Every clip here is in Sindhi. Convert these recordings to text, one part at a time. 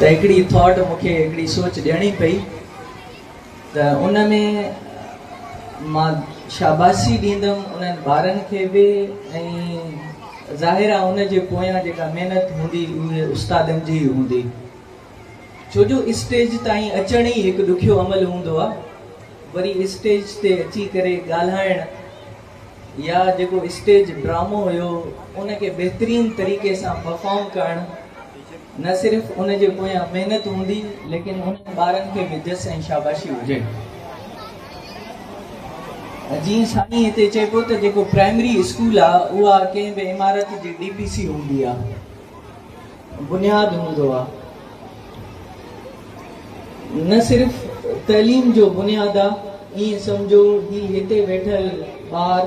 ته هڪڙي ٿاٽ مون کي هڪڙي سوچ ڏيڻي پئي ته ان ۾ مان شاباسي ڏيندم انهن ٻارن کي به ۽ ظاهر آ ان جي پويان جيڪا محنت هوندي اهي استادن جي ئي هوندي ڇو جو اسٽيج تائين اچڻ ئي هڪ ڏکيو عمل هوندو آ وري اسٽيج تي اچي ڪري ڳالهائڻ يا جيڪو اسٽيج ڊرامو هيو ان کي بهترين طريقي سان پرفارم ڪرڻ نه صرف ان جي پويان محنت هوندي ليڪن انهن ٻارن کي به جس ۽ شاباشي هجي. جيئن سائين هتي چئي پيو ته جيڪو پرائمري اسڪول آ اها ڪنهن به عمارت جي ڊي پي سي هوندي آ بنياد هوندو آ نه صرف تعليم جو بنياد آ ائين سمجهو هي هتي ويٺل ٻار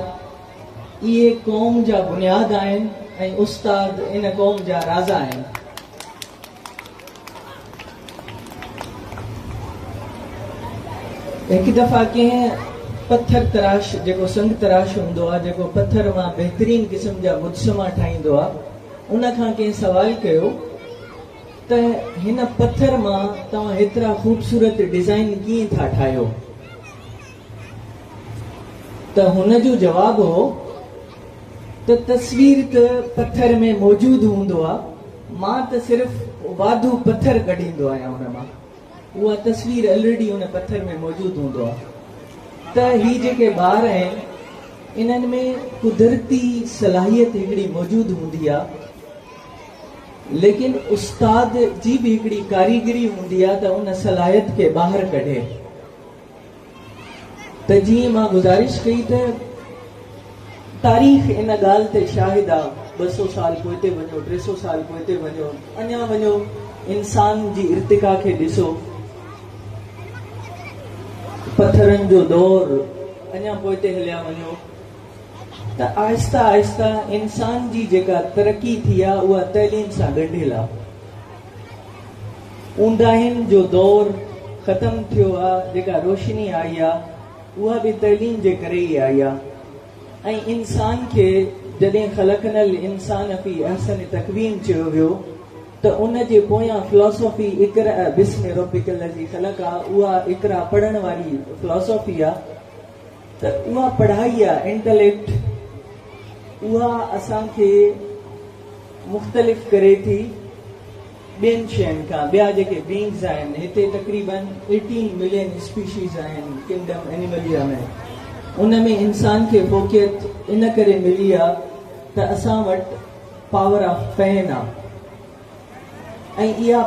اهي قوم جا بنياد آهن ۽ استاد ان قوم جا رازا آهن. هڪ دفعا ڪنهن پٿر تراش جيڪو سنگ تراش هوندو آ جيڪو پٿر مان بهترين قسم جا مجسما ٺاهيندو آ ان کان ڪنهن سوال ڪيو ته هن پٿر مان توهان هيترا خوبصورت ڊزائين ڪيئن ٿا ٺاهيو؟ ته هن جو جواب هو ته تصوير ته پٿر ۾ موجود هوندو آ، مان ته صرف واڌو پٿر ڪڍيندو آهيان ان مان. اها تصوير الريڊي ان پٿر ۾ موجود هوندو آ. ته هي جيڪي ٻار آهن انهن ۾ قدرتي صلاحيت هڪڙي موجود هوندي آ. ليڪن استاد جي به هڪڙي ڪاريگري هوندي آ ته ان صلاحيت کي ٻاهر ڪڍي ته جيئن مان گذارش ڪئي ته تاريخ ان ڳالهه تي شاهد آ 200 سال پوئتي وڃو 300 سال پوئتي وڃو اڃا وڃو انسان جي ارتقا کي ڏسو پٿرن جو دور اڃا پوئتي هليا وڃو ته آهسته آهسته انسان جي جيڪا ترقي ٿي آ اها تعليم سان ڳنڍيل آ. اونداهين جو دور ختم ٿيو آ، جيڪا روشني آئي آ اها به تعليم جي ڪري ئي آئي آ ۽ انسان کي جڏهن خلقنا الانسان في احسن تقويم چيو ويو ته ان جي پويان فلاسافي اقرأ باسم ربک الذي خلق آ، اها اقرا پڙهڻ واري فلاسافي آ. ته اها پڙهائي آ انٽليڪٽ اها اسان کي مختلف ڪري ٿي ٻين شين کان ٻيا جيڪي بينگز آهن هتي تقريبن ايٽين ملين اسپيشيز آهن ڪنگڊم اينيمليا ۾ ان ۾ انسان کي فوقيت ان ڪري ملي آ ته اسان وٽ پاور آف پين آ ۽ اها